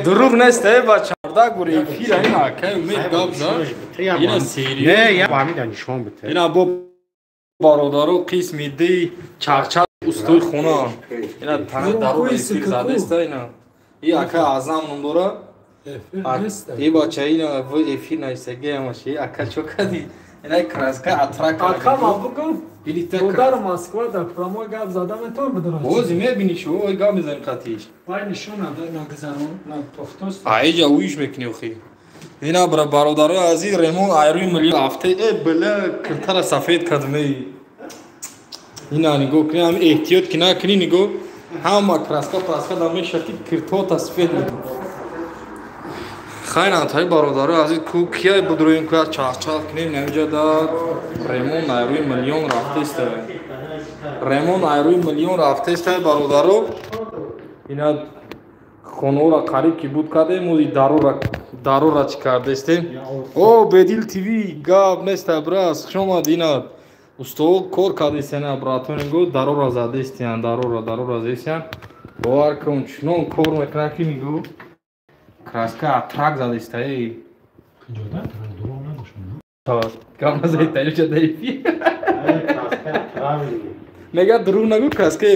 Дурӯғ нест, э бача. Гури эфира ина акай Умед гап зад. Ина серьёз. Не, я фаҳмидам, нишон бите. Ина бо бародаро қисми ди чақчақ устои хона. Ина тана даро эфир задеста ина. И ака Азам ном дора. И бача ина в эфир наистаги амаши ака чо кади. Ина краска атрак. Ака ма бугум. Дар Москва дар прямой гап зада метавон бидорад. Бози мебини шо, ой гап мезанем қатиш. Вай нишон нагзарон, на тофтост. Аиҷа уиш мекунӣ охи. Ина бародарои азиз, ремон айрӯи миллион ҳафта э била киртара сафед кардмей. Ина нигоҳ кунӣ, ҳами эҳтиёт ки накунӣ, нигоҳ ҳама краска праска да мешавад ки киртота сафед мекунад. Хайр антаи бародарои азиз, ку кияй будроем, ку чахчах кунем, намиҷа да ремон айрӯи миллион рафтеста. Ремон айрӯи миллион рафтеста бародаро. Ина хонаро қариб ки буд кардем, ози дарора чӣ кардестем. О, Бедил ТВ гап неста брас, хуш омад. Ина усто кор кардестена братон, нигоҳ дарора задестиян, дарора задестиян. Бовар кун, чунон кор мекунад ки нигоҳ краска атрак задеста, эй. Гап назади тариша даифи. Мега дурӯғ нагӯ, краска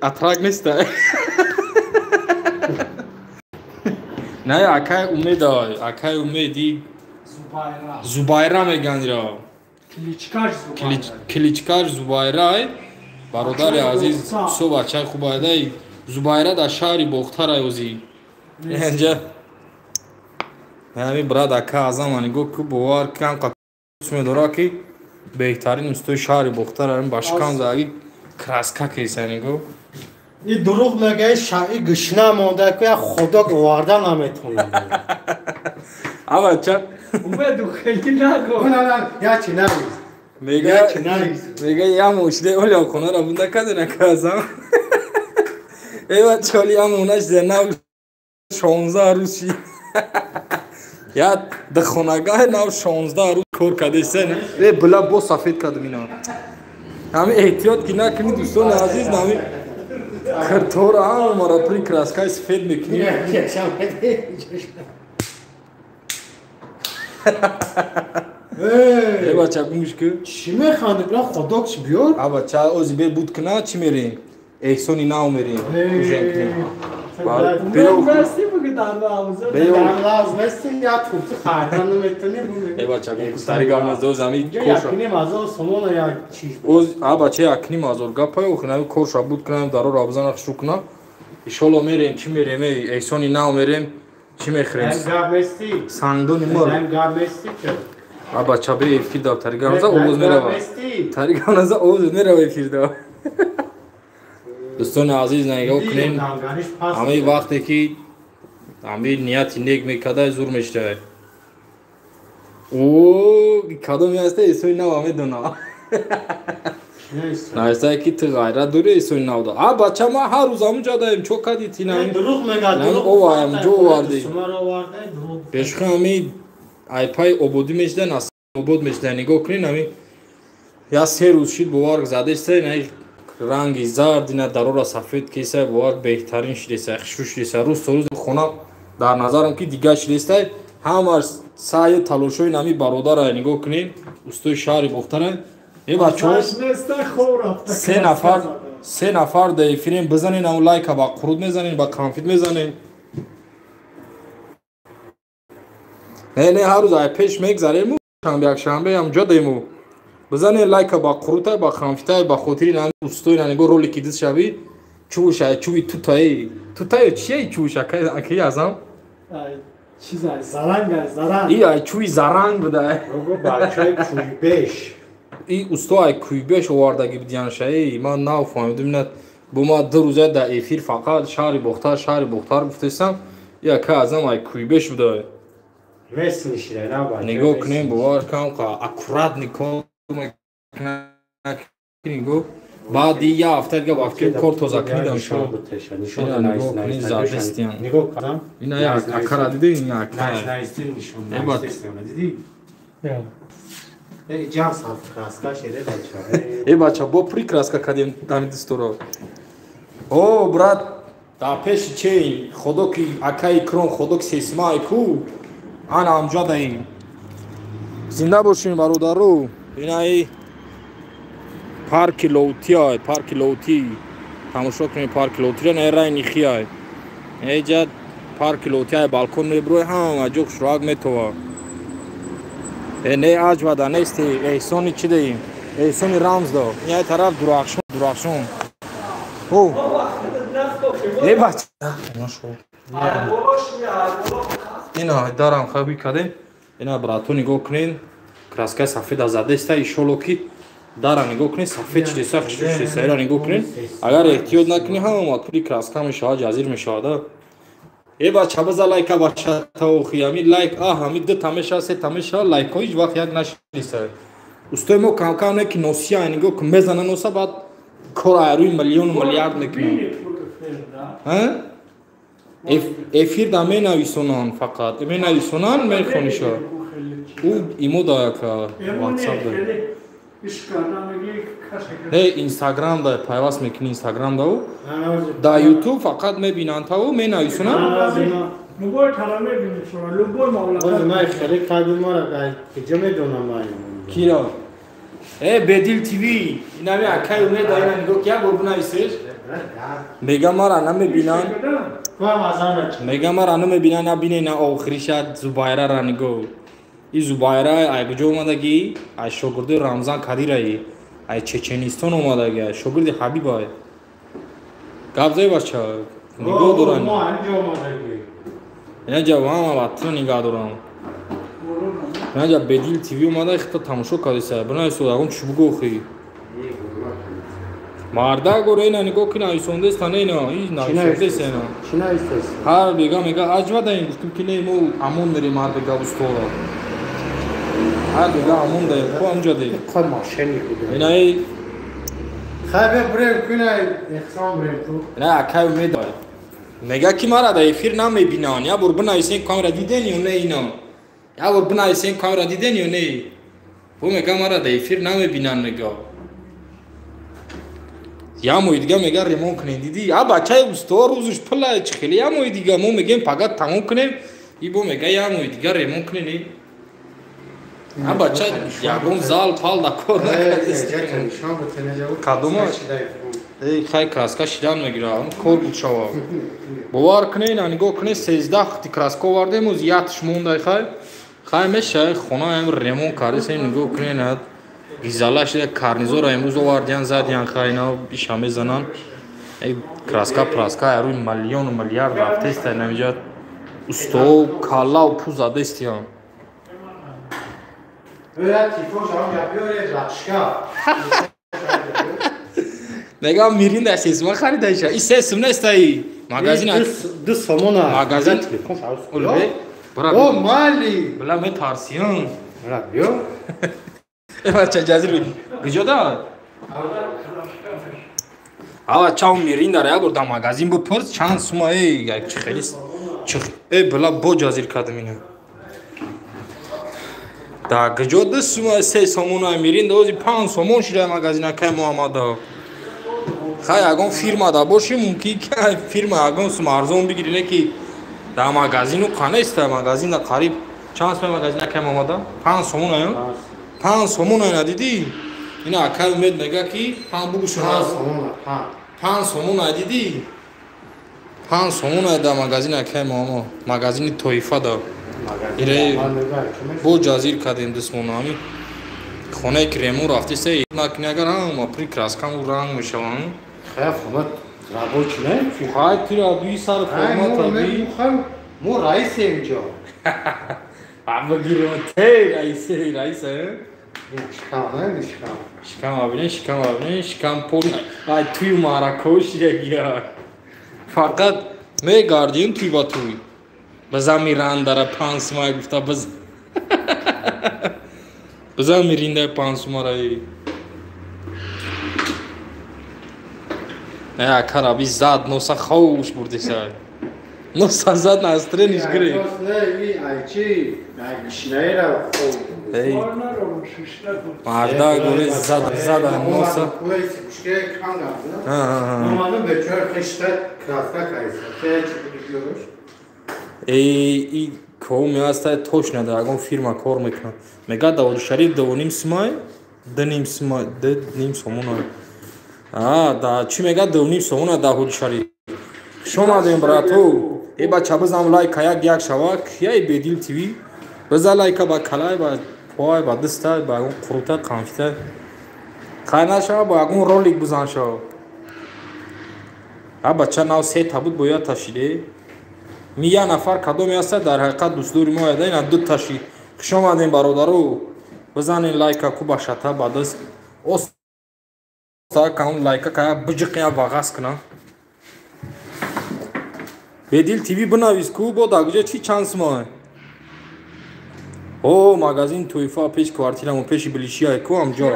атрак неста. Не, акай Умед, акай Умеди Зубайра меган ира. Кличкаш Зубайра. Бародари азиз, со бачаи хуб айдай. Зубайра дар шаҳри Бохтар озӣ. Инҷа ҳамин брат ака Азам нигоҳ ку, бовар кам қас медора ки беҳтарин устои шаҳри Бохтар ҳамин башкан заги краска кеса нигоҳ. И дурӯғ мегӯяд, шаи гушна монда ку, як худо оварда наметавонад. А бача Умеду хеле нагӯ. Я чи навис. Мега я мошинаи оля хонаро бунда каде нака Азам. Эй бача, оли я монаш зе нав 16 рӯз ши. Я дихонагаҳи нав 16 рӯз кор кардеста. Э била бо сафед кардам ина. Ҳами эҳтиёт ки накунӣ дӯстони азиз, нами киртора ҳамаро при краскаи сафед мекунӣ. Э бача, гумш ку. Чӣ механдӣ? Била худо чӣ биёр? А бача, ози бе буд куна чӣ мерем? Эҳсони нав мерем. Ужен кунем. Бача, якним ҳазор гапай охи, нави корша буд кунам, дарора бизана хушрӯ кунам. Иншолло мерем, чӣ мерем, эҳсони нав мерем, чӣ мехӯрем? Сангдони мор. А бача, бе эфир да тари гап наза, овоз мерава. Тари гап наза, овоз мерава эфир да. Дӯстони азиз, нигоҳ кунем, ҳамаи вақте ки ҳамаи нияти нек мекарда, зур мешавад. О, кадоме ҳаста, эҳсони нав медонам. Нависта ки ту ғайрат дорӣ, эҳсони нав да. А бача, ман ҳар рӯз ҳамунҷо даем, чо кардӣ ти нами? Дурӯғ мегӯяд, дурӯғ. Ҳамунҷо овардӣ. Бешухи ҳами айпай ободӣ мешидан, аз обод мешидан. Нигоҳ кунед, ҳами я се рӯз шид, бовар задеста, ранги зард, ина дарора сафед кеса, бовар беҳтарин шидеса, хушрӯ шидеса. Рӯз то рӯз хона дар назарам ки дигар шидеста. Ҳамаш саъю талошҳои нами бародара нигоҳ кунед, устои шаҳри Бохтара. Э бачаҳо, се нафар дар эфирем, бизанед ам лайка, ба қурут мезанед, ба конфит мезанед. Не, не, ҳар рӯз ай пеш мегзарему, шанбе якшанбе ҳамҷо дему. Бизанед лайка ба қурутай, ба конфитай, ба хотири нами устои нигоҳ ролики дид шави. Чӯша, чӯи тутаи. Тутаи чие чӯша? Акай Азам? Чизай, заранг, заранг. И ай чӯи заранг буда. Бачаи кӯйбеш. И усто ай кӯйбеш овардаги бидиянша. Эй, ман нав фаҳмидам, ина бо ма ду рӯза дар эфир фақат шаҳри Бохтар, шаҳри Бохтар гуфтестам. И ака Азам ай кӯйбеш буда. Нигоҳ кунем, бовар кам, аккуратный кор нигоҳ. Баъди як ҳафта дига ба фикри кор тоза кунидам. Ина як акара диди, ин ака. Э бача, бо при краска кардем ҳамин дустуро. О, брат, Дар пеши чейн худо ки акаи крон худо ки сесмаи ку ана амҷа даим. Зинда бошем бародару. Инаи парки Лоутиай, парки Лоути. Тамошо кунед парки Лоутиро, на рай нихиай. Эҷа парки Лоутиай балкон меброй ҳама ҷо хушроак метова. Не аҷвада нести эҳсони чӣ деем? Эҳсони рамз до. Ин тараф Дурахшон, Дурахшон. О. Э бача. Ина дарам хаби кадем. Ина брату нигоҳ кунед. Краскаи сафеда задеста ишоло ки дара нигоҳ кунед сафед чиса хушрӯ ира нигоҳ кунед. Агар эҳтиёт накунӣ ҳама пули краска мешавад, ҷазир мешавад. Э бача база лайка бача таохи ами лайк ами ду та мешавад, се та мешавад, лайкҳо ҳеҷ вақт як нашиниста. Устои мо камкам не ки носия нигоҳ кун мезана носа баъд кор айрӯи миллиону миллиард мекунад. Эфир да менависонанд фақат менависонанд мехониша. Ӯ имо да яка ватсап да. Не инстаграм да пайваст мекунӣ инстаграм да ӯ. Да ютуб фақат мебинанд та ӯ менависонанд. Любой тара мебинишона, любой мавлата. Ман хеле кардим мара киҷо медонам ман. Киро? Э Бедил ТВ. Инами акай умед да ина нигоҳ як бор бинависеш. Мега мара намебинанд. Мега мара намебинанд, набине на охириша Зубайрара нигоҳ. И Зубайра ай куҷо омадагӣ? Ай шогирди Рамзан Кадираи, ай Чеченистон омадагӣ, ай шогирди Ҳабибай. Гап зай бача, нигоҳ доранд. Инаҷа ҳама ватно нигоҳ дорам. Инаҷа Бедил ТВ омада хита тамошо кардиса. Бинависо ягон чӣ бугӯхӣ. Марда горо ина нигоҳ ки нависондеста не ина, и нависондеста ина. Чӣ нависест? Ҳар бега мега аҷва даин гуфтем ки не мо амон мерем ҳар бега устора. Ҳар бега амон даем, ку амҷа даем. Кор мошенник буда. Инаи хай бирем кунай эҳсон бирем ту. Ина акай умед мега ки мара дар эфир намебинанд. Я бор бинависен камера диден ё не ина. Я бор бинависен камера диден ё не. Бо мега мара дар эфир намебинанд мега. Я моҳи дига мега ремонт кунем дидӣ. Я бачаи усто рӯзш пула чӣ хеле я моҳи дига мо мегем пага тамом кунем. И бо мега я моҳи дига ремонт кунем. А бача ягон зал пал да кор накардест. Кадома? Эй хай краска шидан мегира, кор буд шава. Бовар кунед, ина нигоҳ кунед, 13 қути краска овардем, оз ятш мондай хай. Хай мешавад хона ам ремонт кардесем, нигоҳ кунед, ина гизала шида карнизора имрӯз овардиян задиян хай ина иша мезананд. Эй краска праска айрӯи миллиону миллиард рафтеста инамиҷа усто каллау пу задестиян. Мегам миринда сесма харидаиша. И сесм нестаи. Магазин ду сомона. Магазин телефон. Улбе. О мали. Бла ме тарсиям. Бра биё. Э бача ҷазир бин. Куҷо да? Ава чау миринда як бор да магазин бипурс чанд сума эй як чи хеле чи э бла бо ҷазир кардам ина. Да куҷо ду сума се сомона миринда ози 5 сомон шида магазина кай Муҳаммада. Хай ягон фирма да боши мумкин ки фирма ягон сум арзон бигири не ки да магазину қанеста магазин да қариб чанд сума магазина кай Муҳаммада? 5 сомон аю? 5 сомон ай надидӣ? Ина акай умед мега ки 5 бугушон 5 сомон ай дидӣ? 5 сомон ай да магазин акай Муҳаммад, магазини Тоифа да. Ире бо ҷазир кардем дусмона ами хонае ки ремон рафтеста накунӣ агар ҳама при краскаму ранг мешаванд. Хай хона рабочий не? Хай тира дуи сар формата би. Мо раисем инҷо. Аба гирем те раисе раисе. Шикам не шикам. Шикам абине шикам абине шикам пол ай туй маракош ягия. Фақат мегардим туй ба туй. База мирандара 5 сума гуфта баз. База миринда 5 сума раи. Не акара би зад носа хош бурдиса. Носа зад настроениш гирифт. Марда гули зада носа. Эй, ком аста точно да ягон фирма кор мекунад. Мега Давуди Шариф 2.5 сумай, 2.5 сумай, 2.5 сомона. А, да чӣ мега 2.5 сомона Давуди Шариф. Хуш омадем брату. Э бача бизан лайка як шава, кияй Бедил ТВ. Бизан лайка ба калай ба пой ба дастай ба ягон қурута қанфита. Хай нашава ба ягон ролик бизан шава. А бача нав се та буд бояд ташиде. Ми я нафар кадоме аста дар ҳақиқат дӯстдори мо яда ина ду таши. Хуш омадем бародару. Бизанен лайка ку ба шата ба даст. Оста кам лайка кая биҷиқия вағаз кунам. Бедил ТВ бинавис ку бо дагҷа чи чанд сумай? О, магазин Туйфа пеш квартирамо пеши Билишия ку амҷо.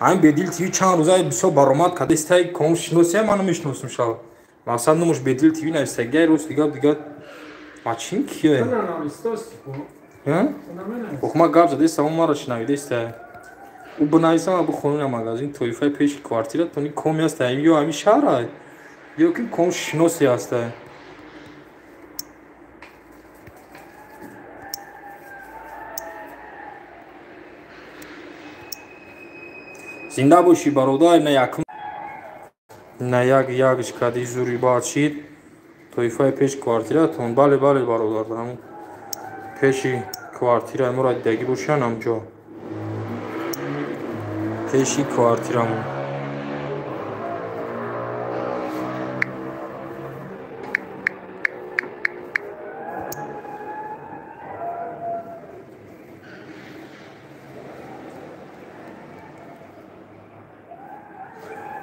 Ҳамин Бедил ТВ чанд рӯза бисёр баромад кадестай ком шиносия ман намешиносам шава. Мақсад номуш Бедил ТВ навистагиай рӯз дигар мачин кие? Ох, ма гап задеста, он маро шинавидеста. Ӯ бинависам абу хонуна магазин Туйфа пеши квартира тони коми аста, ё ҳамин шаҳра, ё ки ком шиносе аста. Зинда бошӣ бародар, на якум на як якш кади зури баъд шид тоифаи пеш квартиратон. Бале, бале бародар, ҳамун пеши квартираи моро дидагӣ бошанд ҳамҷо. Пеши квартирамон.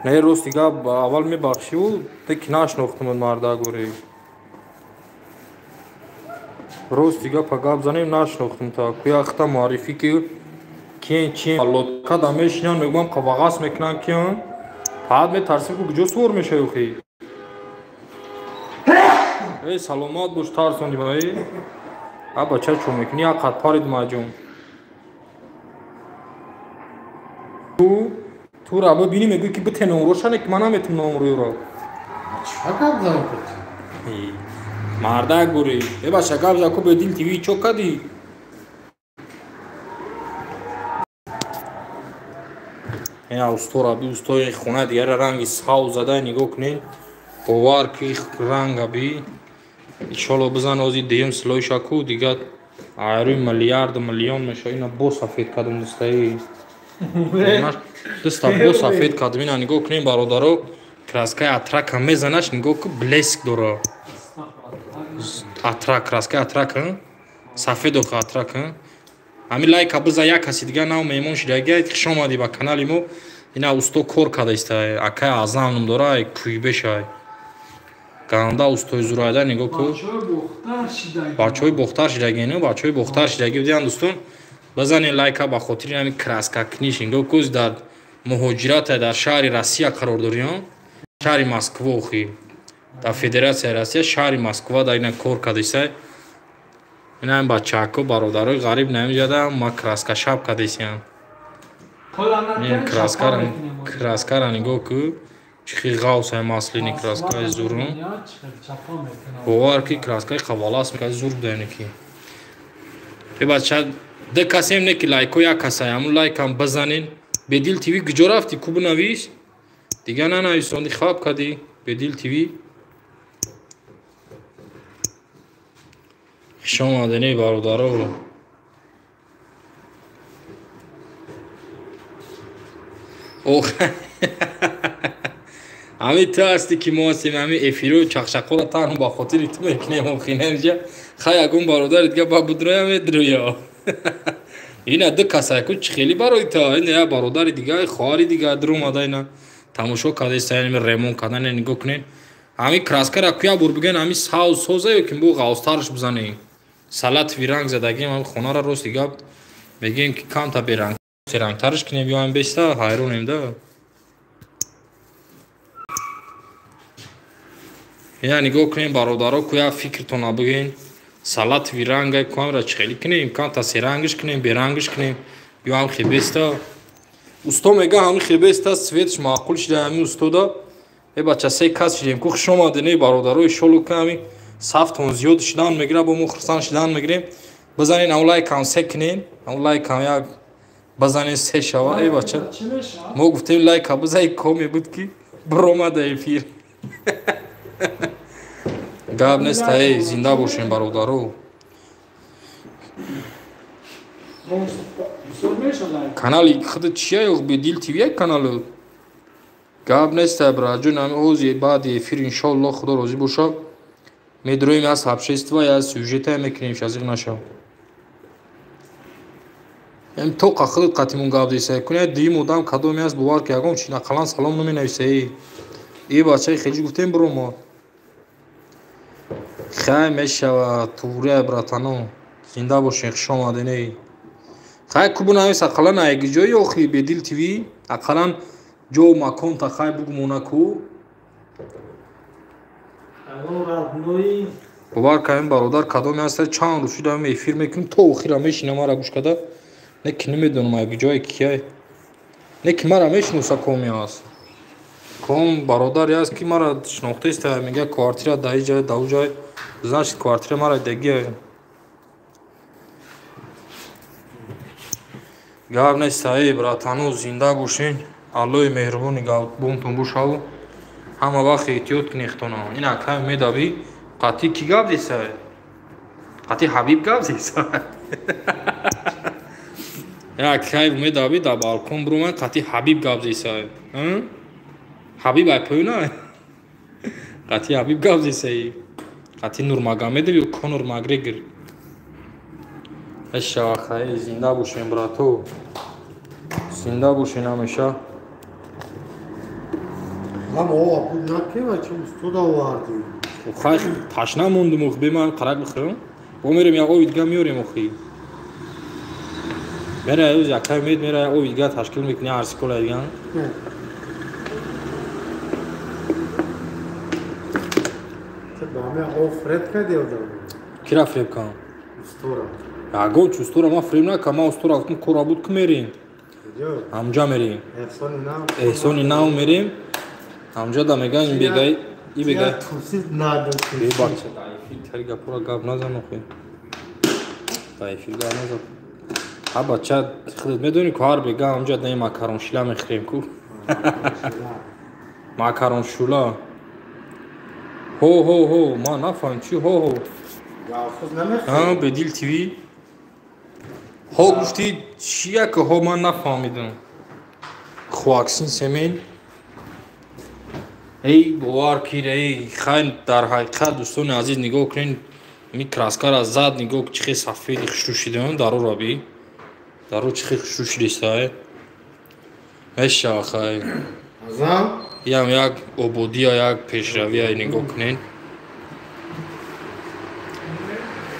Не рости гап аввал мебахшиву ки нашнохтумуд мардагори. Рости гапа гап занем нашнохтум та куя хта муаррифӣ ки кен чин лодка да мешинан мегӯям қавағас мекунан киан. Баъд метарсим ку куҷо сувор мешавӣ охи. Эй саломат бош тарсондӣ ма эй. А бача чо мекунӣ як қад парид маҷон. Тура бибинӣ мегӯӣ ки бите номрошане ки ман наметум номрӯйро. Чӣ гап занам кунӣ? Мардак бурӣ. Э бача гап за ку Бедил ТВ чо кадӣ? Ина устора би устои хона дигара ранги сав зада нигоҳ кунед. Бовар ки ранга би. Иншолло бизан ози дуюм слойша ку дигар айрӯи миллиард миллион мешава. Ина бо сафед кадам дустаи. Дуста бо сафед кадам. Ина нигоҳ кунед бародаро, краскаи атрака мезанаш нигоҳ ку блеск дора. Атрак, краскаи атрак, сафед охи атрак. Ҳамин лайка биза як каси дигар нав меҳмон шидагия, хуш омадӣ ба канали мо. Ина усто кор кардаиста, акай Аъзам ном дора, кӯйбешай. Ганда устои зурайда нигоҳ ку. Бачаҳои бохтар шидаги, бачаҳои бохтар шидаги будиянд дӯстон. Бизанед лайка ба хотири ҳамин краскакуниш. Нигоҳ ку дар муҳоҷират дар шаҳри Россия қарор дорем, шаҳри Москва охи. Дар Федератсияи Россия шаҳри Москва дар ина кор кардиса. Ина ҳам бачаҳако бародарои ғариб намеҷада ма краска шаб кардисиям. Ин краскара нигоҳ ку чӣ хел ғавсай маслини краскаи зурум. Бовар ки краскаи қавалас мекард зур будаёне ки. Э бача ду касем не ки лайко як касай, ҳамун лайкам бизанен. Бедил ТВ куҷо рафтӣ ку бинавис? Дигар нанависонди хаб кардӣ Бедил ТВ. Хуш омадед бародаро. Ох ҳамин ту ҳастӣ ки мо ҳастем ҳамин эфиру чақчақоро танҳо ба хотири ту мекунем охи намеҷа. Хай ягон бародари дига ба будроя медрӯя. Ина ду касай ку чӣ хеле барои ту, ина як бародари дига, хоҳари дига дуромада ина тамошо кардаиста, ин ремонт кардан нигоҳ кунед. Ҳамин краскара куя бур бигӯен ҳамин сав соза ё ки бо ғавстарш бизанем. Салатви ранг задагим ҳам хонара рости гап мегӯем ки камта беранг серангтарш кунем ё ҳам беста ҳайронем да. Ина нигоҳ кунем бародаро, ку як фикртона бигӯен. Салат виранга камера чӣ хеле кунем, камта серангиш кунем, берангиш кунем. Ё ҳам хебеста. Усто мега ҳами хебеста, цветш маъқул шида ҳами устода. Э бача се кас шидем. Ку хуш омадед, эй бародаро, иншолло ки ҳами сафтон зиёд шидан мегира, бо мо хурсанд шидан мегирем. Бизанен ам лайкам се кунен, ам лайкам як бизанен се шава. Эй бача, мо гуфтем лайка бизай, коме буд ки биромада эфир. Гап нест, эй, зинда бошем бародаро. Канали худ чия ё Бедил ТВ як канал. Гап нест, браҷон, ами ҳози баъди эфир иншоалло Худо розӣ бошад. Медроем аз общества, аз сюжета мекунем, шазиқ нашав. Эм тоқа худ қатимон гап деса. Куня дуюм одам кадоме аст, бовар ки ягон чи ақаллан салом наменависа. Эй, эй бачаи хелҷи гуфтем биромо. Хай мешава, туғрия братано. Зинда бошен, хуш омаден, эй. Хай ку бинавис ақаллан айги ҷои охи Бедил ТВ, ақаллан ҷо макон та хай бугмона ку. Бовар кардем бародар кадоме аст, чанд рӯз шуда эфир мекунем, то охира мешинам мара гӯш карда. Не ки намедонам айги ҷое кияй. Не ки мара мешиноса коме аст. Ком бародаре аст ки мара шинохтаист, мега квартира дар ин ҷай, дар он ҷай. Значит, квартира мара дагия. Гап нест, эй братано, зинда бошен. Аллоҳи меҳрубони гапбонтон бошаву. Ҳама вақт эҳтиёт кунед худтона. Ин акай медавӣ, қатъи кӣ гап зеса? Қатъи Ҳабиб гап зеса? Акай медавӣ дар балкон биромад, қатъи Ҳабиб гап зеса. Ҳабиб ай поёна? Қатъи Ҳабиб гап зеса. Қатъи Нурмагомедов ё Конор Макгрегор. Эша хай, зинда бошем брато. Зинда бошен ҳамеша. Ман об буд накева, чи устода овардӣ. Хай ташна мондум, ох, бе ман қарак бихӯрам. Бо мерем як оби дига меорем охи. Мера ӯз якай мед мера оби дига ташкил мекунӣ ҳар сикола дига. Ба ман об фреб кардӣ одам. Кира фреб кардам? Устора. Ягон чи устора ман фреб накардам, ман устора гуфтам кора буд ки мерем. Ҳамҷа мерем. Эҳсони нав. Эҳсони нав мерем. Ҳамҷа да меган ин бегай, и бегай. Тусид надо. Бе бача, дар эфир тари гапора гап назан охи. Дар эфир гап назан. Ҳа бача, худат медонӣ ку ҳар бега ҳамҷа да ин макароншила мехӯрем ку. Макароншула. Ҳо ҳо ҳо, ман нафаҳмам чи ҳо ҳо. Ҳа, Бедил ТВ. Ҳо гуфтӣ чия ки ҳо ман нафаҳмидам. Хуаксин семен. Эй бовар кир, эй хай дар ҳақиқат дӯстони азиз нигоҳ кунед, ми краскара зад нигоҳ чи хел сафеди хушрӯ шидаам, дарора би. Даро чи хел хушрӯ шидиста. Мешава хай. Иам як ободия, як пешравия нигоҳ кунед.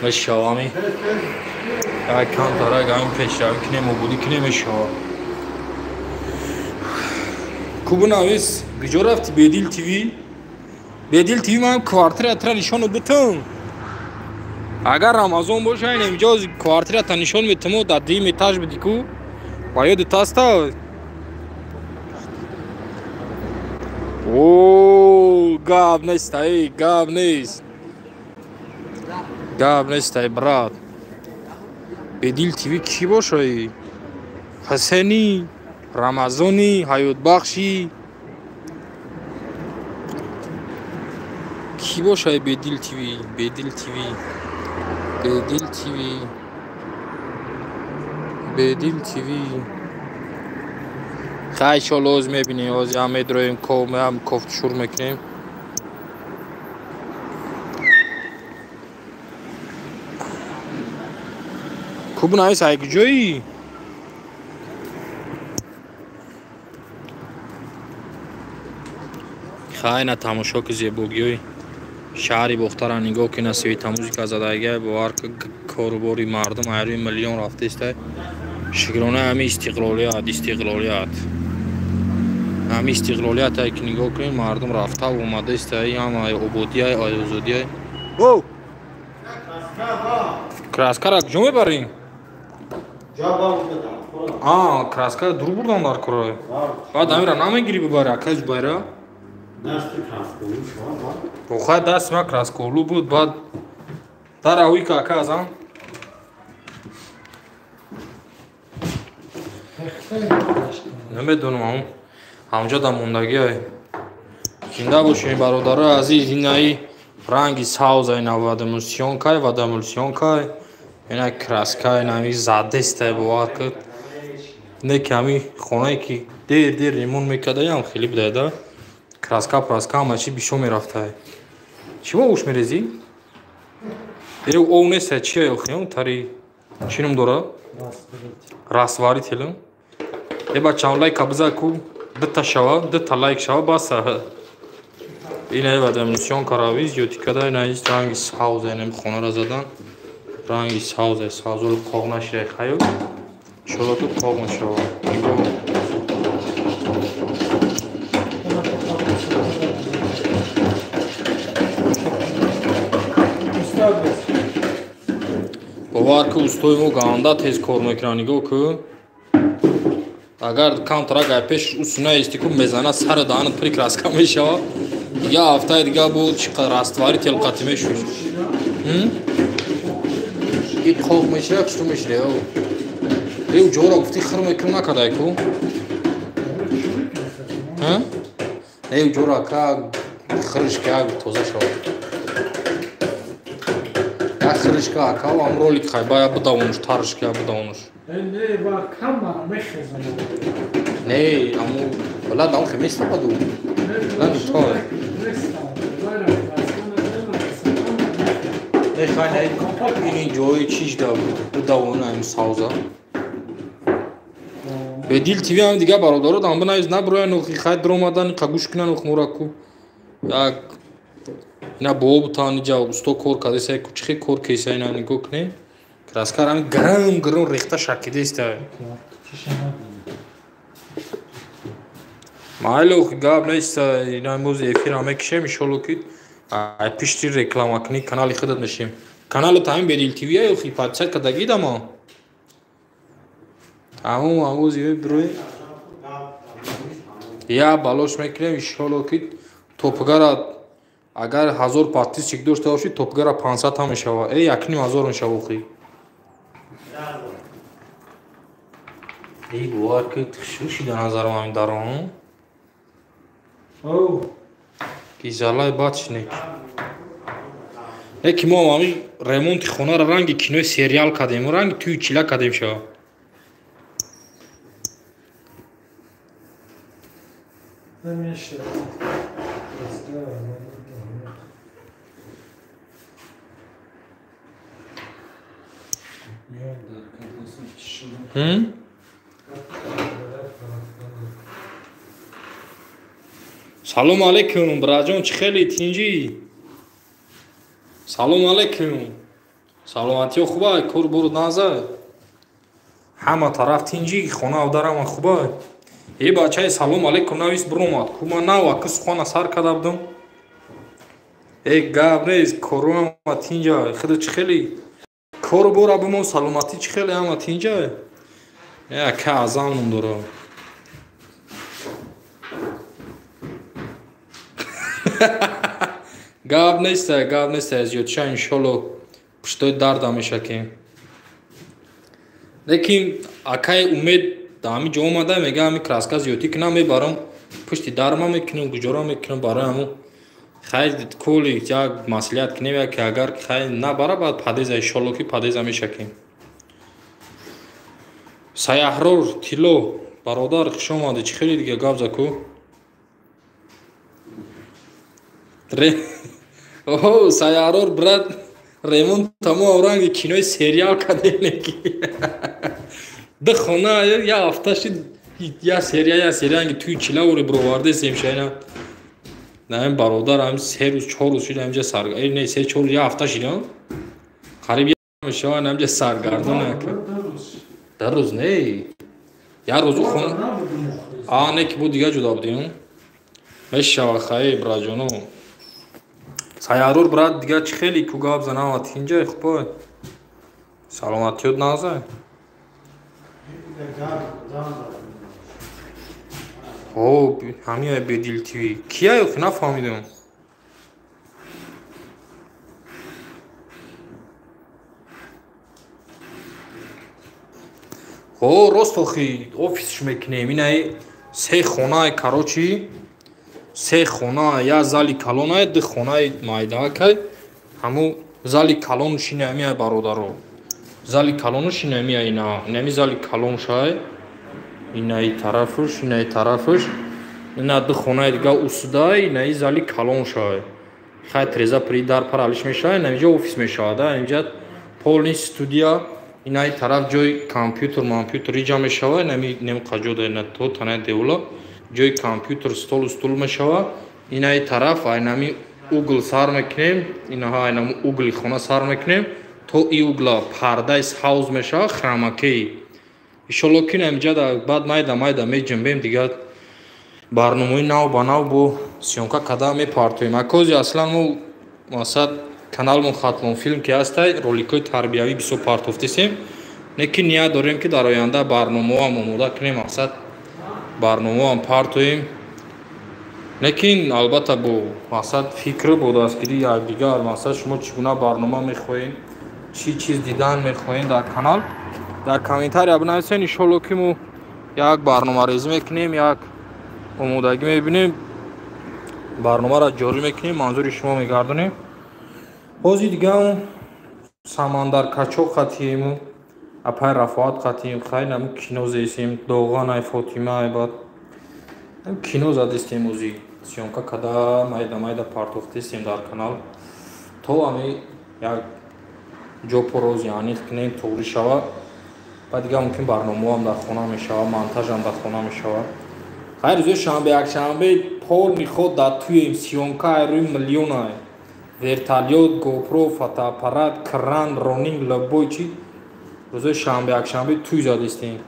Мешава ами. Як камтарак ҳамин пешравӣ кунем, ободӣ кунем, мешава. Ку бинавис, куҷо рафтӣ Бедил ТВ? Бедил ТВ ман квартиратра нишонат битам. Агар Рамазон боша, ин инҷо квартирата нишон метаму дар дуюм этаж будӣ ку. Ба ёдат аста? О, гап нест, эй, гап нест. Гап нест, эй, брат. Бедил ТВ кӣ боша, эй? Ҳасени, Рамазони, Ҳаётбахши. Кӣ боша, эй, Бедил ТВ? Бедил ТВ. Бедил ТВ. Бедил ТВ. Хай иншолло оз мебинем, оз ҳам медроем, ҳам кофтшур мекунем. Ку бинавис, ай куҷоӣ? Хай на тамошо ки зебогиҳои шаҳри Бохтара нигоҳ ки на света музика задагия, бовар ки корубори мардум айрӯи миллион рафтаиста. Шукрона ҳами истиқлолият, истиқлолият. Ҳами истиқлолият ки нигоҳ кунед, мардум рафта омадаист, ҳама ободия, озодия. О! Краскара куҷо мебарем? Краскара дур бурдан дар кора. Баъд амира намегирӣ бибари, акай Зубайра? Охай дасти ман красколу буд, баъд дар авӣ ка ака азам. Намедонам, ам ҳамҷо да мондагиай. Зинда бошем, бародарои азиз, инаи ранги савз, ина вадемулсионкай, вадемулсионкай, ина краска, ина ами задестай, бовар кун. Не ки ами хонае ки дер дер ремонт мекардаям, хеле будай да. Краска, праска, ҳама чи бишо мерафтай. Чӣ мо гӯш мерезӣ? Э, ов нестай, чи охиён тари чӣ ном дора? Растворитель. Э, бачаам, лайка биза ку, дута шава, дута лайк шава, баса. Ина вадемулсион карави зиёдӣ када, ина ранги савз, ина хонара задан. Ранги савз, савзул қоғ наширай хаё. Иншолло ки қоғ мешава. Нигоҳ. Бовар ки устои мо ганда тез кор мекунад, нигоҳ ку. Агар камтарак ай пеш усуна исти ку мезана сари даҳанат пури краска мешава. Дига ҳафтаи дига бо чӣ қадар растворитель қатӣ мешӯш. И қоғ мешава, чӣ мешава? Э, ҷора гуфти хир мекунам накардай ку? Э, ҷора ка хирш ка тоза шава. Як хирш ка ака ам ролик хай бая бидавонуш, тарш ка бидавонуш. Не, ба камера мехезам. Не, аму вала дам хеместа баду. Ла не то. Не хай не, ин ҷои чиш да бидавон ам савза. Бедил ТВ ам дига бародаро дам бинавис наброян охи хай дромадан қагуш кунан ох мураку. Як ина боб тани ҷа усто кор кадеса ку чихи кор кеса ина нигоҳ кунед. Краскар ами грам грам рехта шакидеста. Майли охи гап неста, ина имрӯз эфир ҳам мекишем, иншолло ки ай пишти реклама кунӣ канали худат мешем. Канали таҳим Бедил ТВ ай охи подписать кардагидама. Аму амӯзи бирӯи я балош мекунем, иншолло ки топгара агар 1000 подписчик дошта бошӣ, топгара 500 ҳам мешава. Э, 1500 мешава охи. Эй, бовар ки шушида назарам ҳамин дарон. Ки залай бачник. Э, ки мо ҳамин ремонти хонаро ранги кинои сериал кардем, ранги тӯи чила кардем шава. Салом алейкум, браҷон, чӣ хеле тинҷӣ? Салом алейкум. Саломатиё хуба, кор бурд наза. Ҳама тараф тинҷӣ, хона дар ҳама хуба. Э, бачаи салом алейкум навис биромад. Ку ман нав акс хона сар карда будам. Э, гап нест, кору ҳама тинҷа. Худо чӣ хеле? Кору бора бимон, саломатӣ чӣ хеле ҳама тинҷа? Э, ака азам ном дора. Гап нест, гап нест, зиёдша иншолло пуштои дарда мешакем. Лекин акаи Умед да ҳамин ҷо омада мега ҳамин краска зиёдӣ кунам, мебарам пушти дарма мекунам, гуҷора мекунам барои ҳамун хай коли як маслиҳат кунем, яке агар хай набара, баъд падеза иншолло ки падеза мешакем. Саяҳрор Тилло бародар, хуш омадӣ, чӣ хеле дига гап за ку? О, Саяҳрор брат, ремонт тамом ранги кинои сериал кардем неки. Ду хона я ҳафта шид, я серия, я серия ранги тӯи чила ори бировардесем шайна. На ин бародар ҳам 3 рӯз, 4 рӯз шид ҳамҷа сар, э, не, 3 4 рӯз, я ҳафта шид, қариб мешава ҳамҷа саргардон ака. Дар рӯз не. Я рӯзу хона. А не ки бу дига ҷудо будем. Мешава хай браҷоно. Саярур брат дига чӣ хеле ку гап занам ва тинҷай хубой. Саломатиёт назай. О, ҳамия Бедил ТВ. Кия ё нафаҳмидам. О, рост охи офисш мекунем. Инаи се хонаи корочи, се хона, я зали калонай, ду хонаи майдаакай. Ҳаму зали калонш ина ҳамия бародаро. Зали калонш ина ҳамия ина. Инами зали калоншай. Инаи тарафуш, инаи тарафуш. Ина ду хонаи дига усудай, инаи зали калоншай. Хай треза при дар пар алиш мешавад, инамиҷа офис мешавад, инамиҷа полный студия. Инаи тараф ҷои компютер, компютер иҷа мешавад, инами немқаҷода ина то танаи девола ҷои компютер, столу стул мешавад. Инаи тараф айнами угл сар мекунем, инаҳа айнами угли хона сар мекунем, то и угла пардаи савз мешавад, храмакеи. Иншолло ки инамиҷа баъд майда майда меҷунбем, дигар барномаи нав ба нав бо съёмка карда мепартоем. Акози аслан мо масалан каналмон Хатлон филм ки ҳастай, роликҳои тарбиявӣ бисёр партофтесем. Не ки ният дорем ки дар оянда барномаам омода кунем, мақсад барномаам партоем. Лекин албатта бо мақсад фикр бо дастгирии якдигар, мақсад шумо чӣ гуна барнома мехоҳед, чӣ чиз дидан мехоҳед дар канал, дар комментария бинависед. Иншолло ки мо як барномарезӣ мекунем, як омодагӣ мебинем, барномаро ҷорӣ мекунем, манзури шумо мегардонем. Ҳозир дигаам Самандар Качо қатиему, апай Рафоат қатием, хай наму кино зесем, Доғанай, Фотимай, баъд кино задистем ӯзи съёмка када майда майда партофтесем дар канал, то ами як ҷо порози аниқ кунем, туғрӣ шава. Баъд дига мумкин барномаам дар хона мешава, монтажам дар хона мешава. Хай рӯзои шанбе, якшанбе полни ход дар туем, съёмка ай рӯи миллионай. Вертолёт, GoPro, фотоаппарат, кран, ронинг, любой чи. Рӯзои шанбе, якшанбе туй задистем.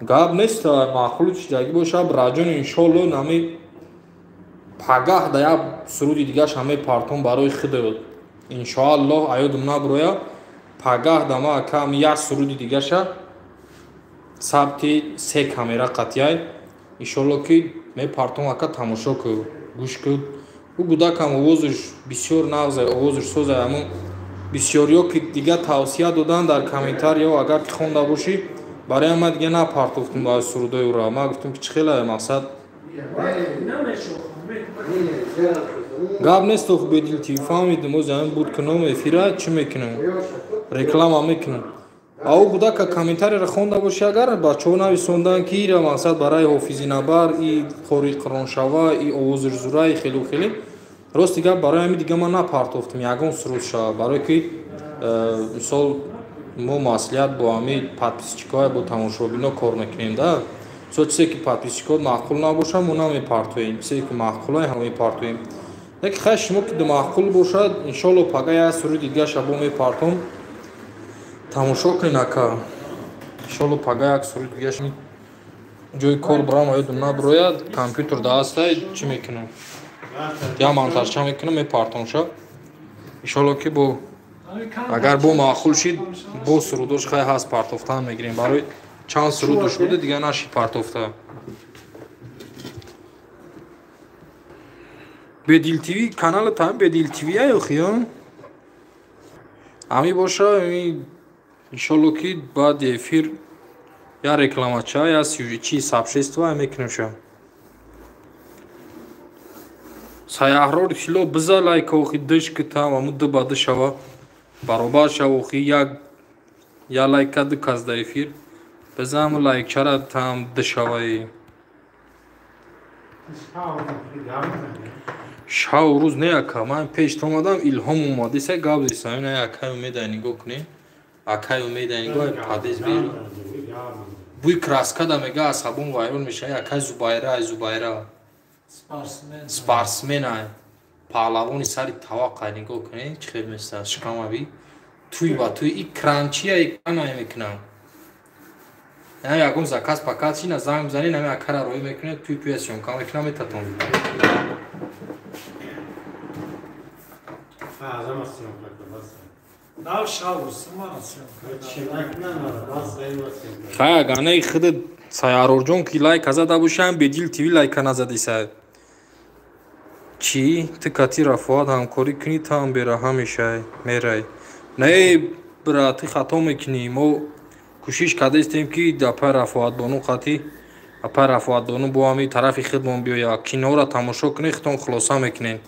Гап нест, маъқулу чизагӣ боша, браҷон иншолло нами пагаҳ да як суруди дигаш ҳамаи партон барои худ. Иншоаллоҳ аёдум наброя, пагаҳ да ма акам як суруди дигаша сабти се камера қатъяй. Иншолло ки мепартом, ака тамошо ку, гӯш ку. Ӯ гудакам овозаш бисёр нағзай, овозаш созай. Аммо бисёриё ки дига тавсия додан дар комментариё, агар ки хонда бошӣ, барои ман дига напартофтум ба сурудои ӯро. Ман гуфтам ки чӣ хеле мақсад гап нест, ох Бедил ТВ фаҳмидим, оз ҳамин буд кунам эфира чӣ мекунам, реклама мекунам. Ау гудака комментарияро хонда бошӣ, агар бачаҳо нависондан ки ира мақсад барои ҳофизи набар, и қори қироншава, и овозиш зура, и хелу хеле. Рости гап барои ҳамин дига ман напартофтам ягон суруд шава, барое ки мисол мо маслиҳат бо ҳамин подписчикҳо, бо тамошобино кор мекунем да. Мисол чизе ки подписчикҳо маъқул набошад, мо намепартоем, чизе ки маъқулай ҳама мепартоем. Лекин хай шумо ки маъқул бошад, иншолло пага як суруди дигаша бо мепартом, тамошо кунед ака. Иншолло пага як суруди дигаш ҷои кор барам аёдум наброяд, компютер да ҳастай, чӣ мекунам, я монтажча мекунам, мепартомша. Иншолло ки бо агар бо маъқул шид, бо сурудош хай ҳаст партофтан мегирем. Барои чанд сурудош буде дига нашид партофта. Бедил ТВ канала там Бедил ТВ ай охи, ами боша, ами иншолло ки баъди эфир я рекламача, я чи сообщество мекунемша. Саяҳрор тило биза лайк охи диш ки там аму ду ба ду шава, баробар шава охи, як я лайка ду кас да эфир биза аму лайкчара там ду шаваи. Шав рӯз не ака, ман пеш омадам, илҳом омад, иса гап зисам, ина акай умеда нигоҳ кунем. Акай умеда нигоҳ падез бери. Бӯи краска да мега асабон вайрон мешава, акай Зубайра, ай Зубайра. Спортсмен ай. Паҳлавони сари таваққа нигоҳ кунед, чӣ хел места шикамави. Туй ба туй и кранчия и канай мекунам. Яъне ягон заказ паказ чи на занг бизанед, нами акара роӣ мекунед, туй пуя съёмка мекунам метатон. Хай аганаи худат Саярорҷон ки лайка зада бошам, Бедил ТВ лайка назадиса. Чӣ? Ту кати Рафоат ҳамкорӣ кунӣ, ту ҳам бераҳа мешай, мерай. Не, бра, ту хато мекунӣ. Мо кӯшиш кардаистем ки апай Рафоатбону қати апай Рафоатбону бо ҳами тарафи худмон биёя. Киноро тамошо кунед, худтон хулоса мекунед.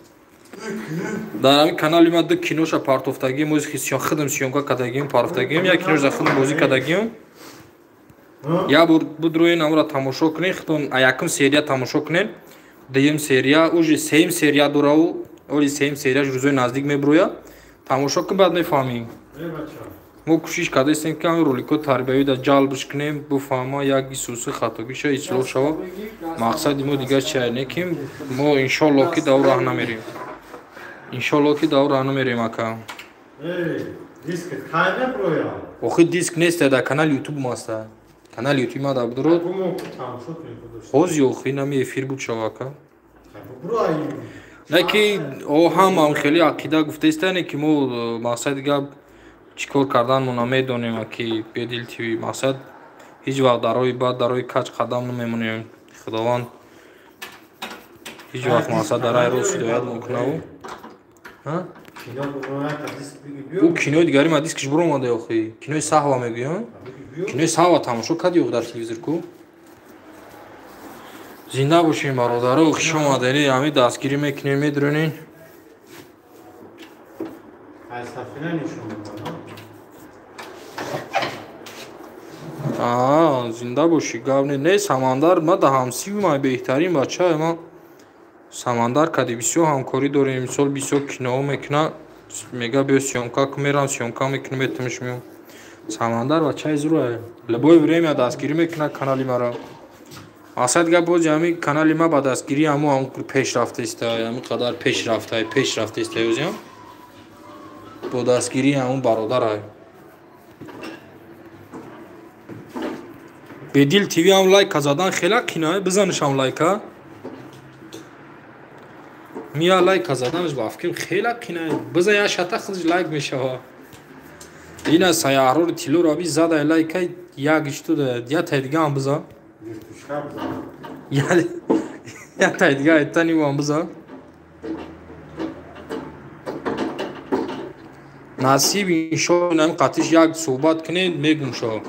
Дар ҳамин канали ма ду киноша партофтагим, ози худам съёмка кардагим, партофтагим, як кинош за худам бозӣ кардагим. Я бор будроен амро тамошо кунед, худтон якум серия тамошо кунед. Дуюм серия, уже сеюм серия дорау, оли сеюм серияш рӯзои наздик меброя. Тамошо кун, баъд мефаҳмем. Мо кӯшиш кардаистем ки ҳамин роликҳо тарбиявида ҷалбш кунем, буфаҳма як исуси хатогиша ислоҳ шава. Мақсади мо дигар чия не ки мо иншоаллоҳ ки дар раҳ намерем. Иншоаллоҳ ки дар раҳ намерем ака. Охи диск нест, дар канали ютуб маста. Канали ютуб ма дар будро. Ҳози охи нами эфир буд шава ака. Не ки о ҳамам хеле ақида гуфтаиста, не ки мо мақсади гап чӣ кор карданмо намедонем, ки Бедил ТВ мақсад ҳеҷ вақт дар роҳи бад, дар роҳи каҷ қадам намемонем. Худованд ҳеҷ вақт мақсад дар роҳи рост ҳидоят мекунаву. Ӯ кинои дигари ма дискиш буромада охи. Кинои саҳва мегӯям. Кинои саҳва тамошо кардӣ ох дар телевизор ку? Зинда бошем бародаро, хуш омадед. Ҳамин дастгирӣ мекунем, медронем. Зинда бошӣ, гап не. Не, Самандар ма да ҳамсиби май беҳтарин бача ма. Самандар кади бисёр ҳамкорӣ дорем, мисол бисёр киноҳо мекуна, мега биё съёмка кун, мерам съёмка мекунам, метамиш меом. Самандар бачаи зура. Любое время дастгирӣ мекуна канали маро. Мақсад гап бози ҳамин канали ма ба дастгирии ҳамо ҳам пеш рафтаиста, ҳамин қадар пеш рафта, пеш рафтаиста озиам. Бо дастгирии ҳамон бародарай. Бедил ТВ ҳам лайка задан хела қинае, бизанишам лайка. Мия лайка заданаш ба фикрим хела қинае. Бизан я шата худаш лайк мешава. Ина Саяҳрори тиллоро би задай лайка, як иштуда, я тай дига ҳам бизан. Я тай дига айтани ҳам бизан. Насиб иншоаллоҳ ҳамин қатиш як суҳбат кунед, мегум шо.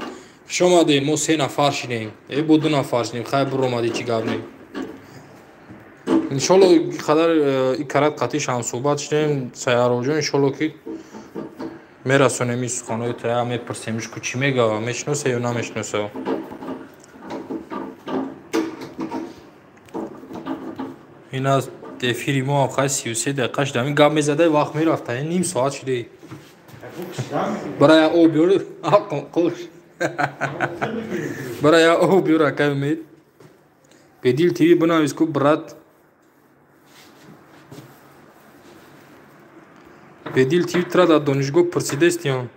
Хуш омадед, мо се нафар шидем. Бо ду нафар шидем, хай буромадӣ чӣ гап не. Иншоаллоҳ қадар икарат қатиш ҳам суҳбат шидем, Саярорҷон иншоаллоҳ ки мерасонем ин суханҳои тая, мепурсемш ку чӣ мега, мешиноса ё намешиноса. Ин аз эфири мо ҳам хай 33 дақиқа шуда. Ҳамин гап мезадай вақт мерафта, ним соат шуда. Барои об биёр, қош. Барои об биёр акай Умед. Бедил ТВ бинавис ку брат. Бедил ТВ тра дар донишгоҳ пурсидастиям.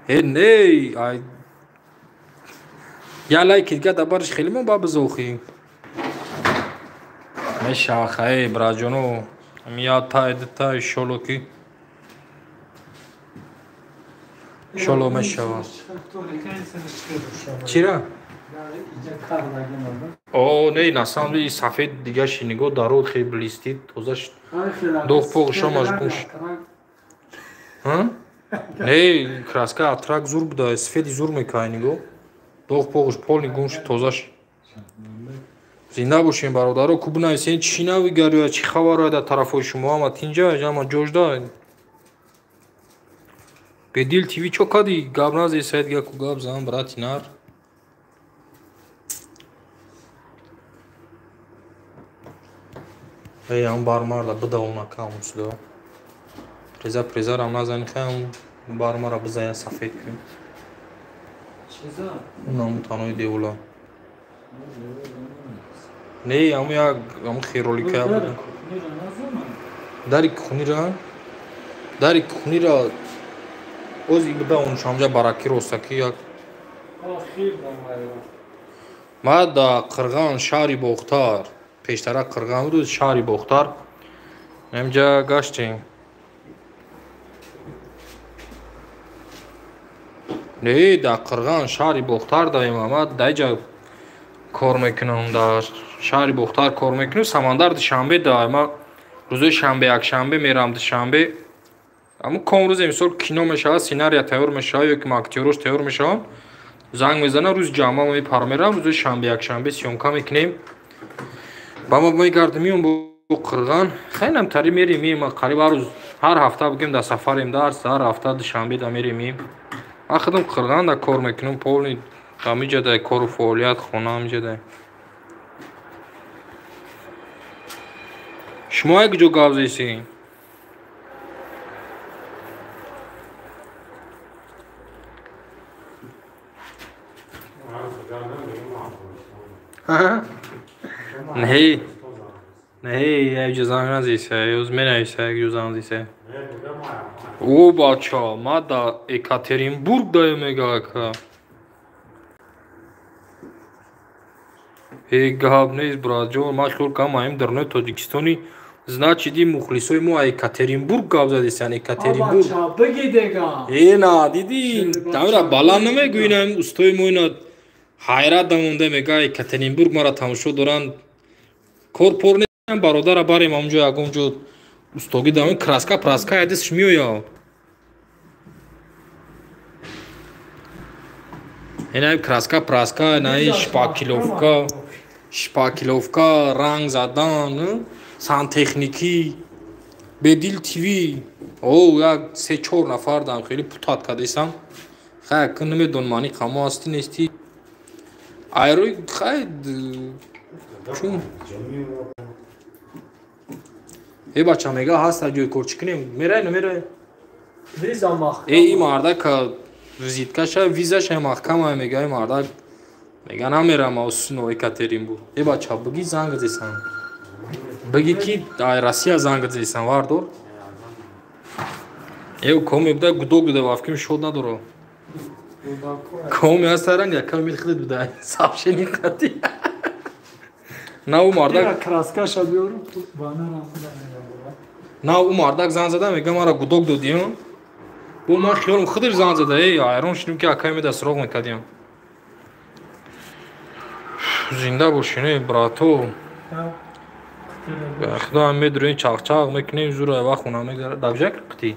Не, ай я лайки дига дар барш хеле мо ба бизохӣ. Мешава хай браҷоно. Я тай тай иншоаллоҳ ки иншоаллоҳ мешава. Чира? О, не, на самом деле сафед дигаши нигоҳ дарод хеле блестит, тоза доғ поғ шомаш гум шуд. Не, краска атрак зур буда, сафеди зур мекунад нигоҳ. Доғ поғш полни гум шуд, тоза шуд. Зинда бошем бародаро, ку бинависен чӣ навигариё, чӣ хабарое дар тарафҳои шумо, ҳама тинҷа, ҳама ҷожда. Бедил ТВ чо кардӣ? Гап назди Саид га ку гап зан, брати нар. Эй, ҳам бармарда бидавона кам суда. Преза презарам назани хаям бармара бизая сафед кун. Чиза? Унам танои девола. Не, аму як аму херолика буд. Дари кухнира? Дари кухнира ози буда он шамҷа бараки ростаки як. Ма да Қирған шаҳри Бохтар, пештара Қирған буд, шаҳри Бохтар. Ҳамҷа гаштем. Не, да Қирған шаҳри Бохтар даем, ма даиҷа кор мекунам, дар шаҳри Бохтар кор мекунам. Самандар Душанбе да, ма рӯзои шанбе, якшанбе мерам Душанбе. Аммо ком рӯзе мисол кино мешавад, сценария тайёр мешавад ё ки актёрош тайёр мешаванд, занг мезанам, рӯзи ҷамъа ма мепармерам, рӯзои шанбе, якшанбе съёмка мекунем. Ба ма мегардем, меом бо Қирған. Хеле тари мерем, меем, қариб ҳар рӯз, ҳар ҳафта бигем дар сафарем, дарс, ҳар ҳафта Душанбе да мерем, меем. Ман худам Қирған да кор мекунам, полни ҳамиҷа да кору фаъолият, хона ҳамиҷа да. Шумо як ҷо гап зесед? Не, не, як ҷо занг назиса, ёз менависа, як ҷо занг зиса. О, бача, ма да Екатеринбург даем мега ака. Э, гап нест, братҷон, ман хиёл кардам аим дар нои Тоҷикистони, значит, ин мухлисои мо Екатеринбург гап задесян, Екатеринбург. Бигӣ дега. Э, на, дидӣ, тамира баланд намегӯӣ, ин устои мо ина ҳайрат дамонда мега Екатеринбург мара тамошо доранд. Кор пор нестам, бародара барем ҳамонҷо ягон ҷо устогӣ дам, краска праска ядисш меояд. Ина краска праска, ина шпакиловка, шпакиловка, ранг задан, сантехникӣ, Бедил ТВ. О, як се-чор нафар дам хеле путат кардесам. Хай, ки намедонам ани қамо ҳастӣ нестӣ. Айрӯи хай чун э бача мега ҳаст ҷои кор чӣ кунем? Мерай намерай? Виза маҳкам. Э, и мардак визиткаша, визаша маҳкама мега, и мардак мега намерам но Екатеринбург. Э бача бигӣ занг зесан. Бигӣ ки ай Россия занг зесан вардор. Э коме буда гудок буда вафким шод надоро. Коме ҳаст ранг якам мил хидит буда. Сабшени қати. На у мардак краскаша биёру банарам. На у мардак занг зада мега мара гудок додиям. Бо ман хиёлам худаш занг зада, эй айрон шудем ки акай меда суроғ мекардиям. Зинда бошин, эй брато. Худо медурем чақчақ мекунем, зура ва хона мегзара. Дабжак қити.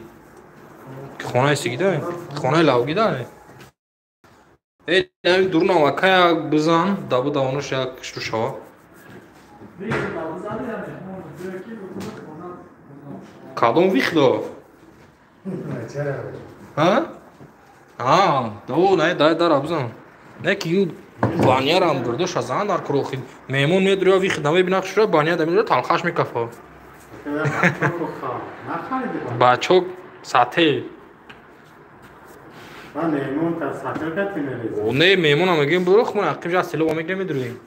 Хонаи сигида, хонаи лавгида. Эй, ами дурнам акай бизан, дабу давонош як кишту шава. Кадом вихдо? Ҳа? А, до, не, дай дар бизан. Не ки ю банярам гирдоша зан дар курохи. Меҳмон медуря вихд намебина хушра баня да медура талхаш мекафа. Бачок сате. О, не, меҳмонам мегӯем буро хумон ақиб жа село мегирем медурем.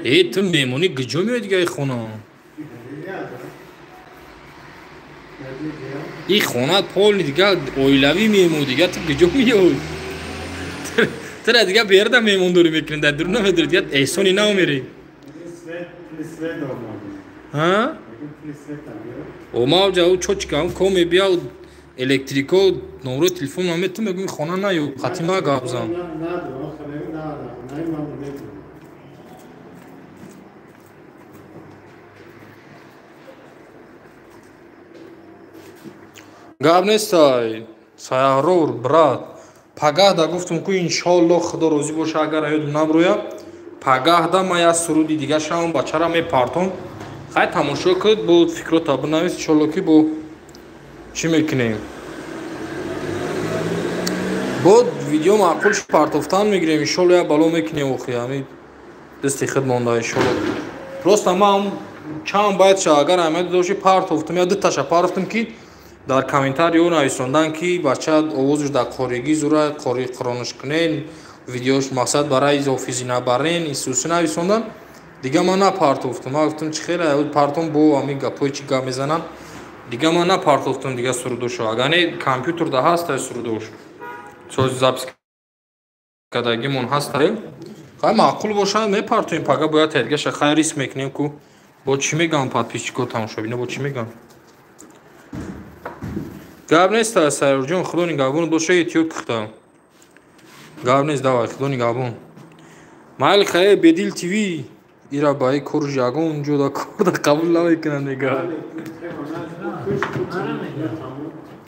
Э, ту меҳмонӣ куҷо меояд дига и хона? И хона полни дига оилавӣ меҳмон дига ту куҷо меоӣ? Тура дига берда меҳмондорӣ мекунӣ, дар дур намедорӣ, дига эҳсони наомерӣ. Ҳа? О, ма ҷа ӯ чочка, коме бия электрико номрои телефон намету мегӯм хона наё, хати ма гап зан. Гап нестай, Саярор, брат. Пагаҳда гуфтум ку иншоаллоҳ Худо розӣ боша, агар аёдум наброя, пагаҳда ма як суруди дига шавам, бачара мепартом. Хай тамошо куд, бо фикрота бинавис, иншоаллоҳ ки бо чӣ мекунем. Бо видео маъқул партофтан мегирем, иншоаллоҳ як бало мекунем охи, ҳами дасти худ монда иншоаллоҳ. Просто ман чанд байт ша агар аҳамият доши партофтум, я дуташа партофтум ки Дар комментариё нависондан, ки бача овозаш дар қоригӣ зура, қори қирониш кунен, видеош мақсад барои ҳофизӣ набарен, исуси нависондан. Дига ман напартофтум, ман гуфтам, чӣ хеле партом, бо ҳамин гапҳои чӣ гап мезананд. Дига ман напартофтум дига сурудошо. Агар не, компютерда ҳаста сурудош, сози запись кардагимон ҳаста. Хай, маъқул бошад, мепартоем пага, бояд тайдгаша. Хай, риск мекунем ку, бо чӣ мегӯям подписчико, тамошобино, бо чӣ мегӯям? Гап нест, Сайёрҷон, худо нигаҳбон боша, эҳтиёт кухта. Гап нест, давай, худо нигаҳбон. Майли, хай, Бедил ТВ ира ба корш ягон ҷода корда қабул намекунанд, мега.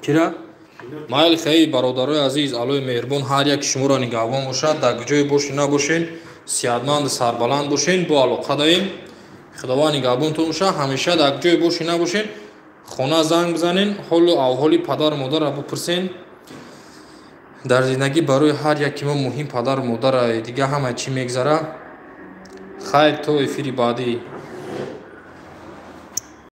Кира? Майли, хай, бародарои азиз, Аллои меҳрубон ҳар яки шуморо нигаҳбон бошад. Дар куҷое бошед набошед, сиҳатманду сарбаланд бошед, бо алоқа даем. Худованд нигаҳбонтон бошад. Ҳамеша дар куҷое бошед набошед, хона занг бизанен, ҳолу авҳоли падару модарро бипурсен. Дар зиндагӣ барои ҳар яки мо муҳим падару модара, дига ҳама чӣ мегзара. Хайр, то эфири баъдӣ.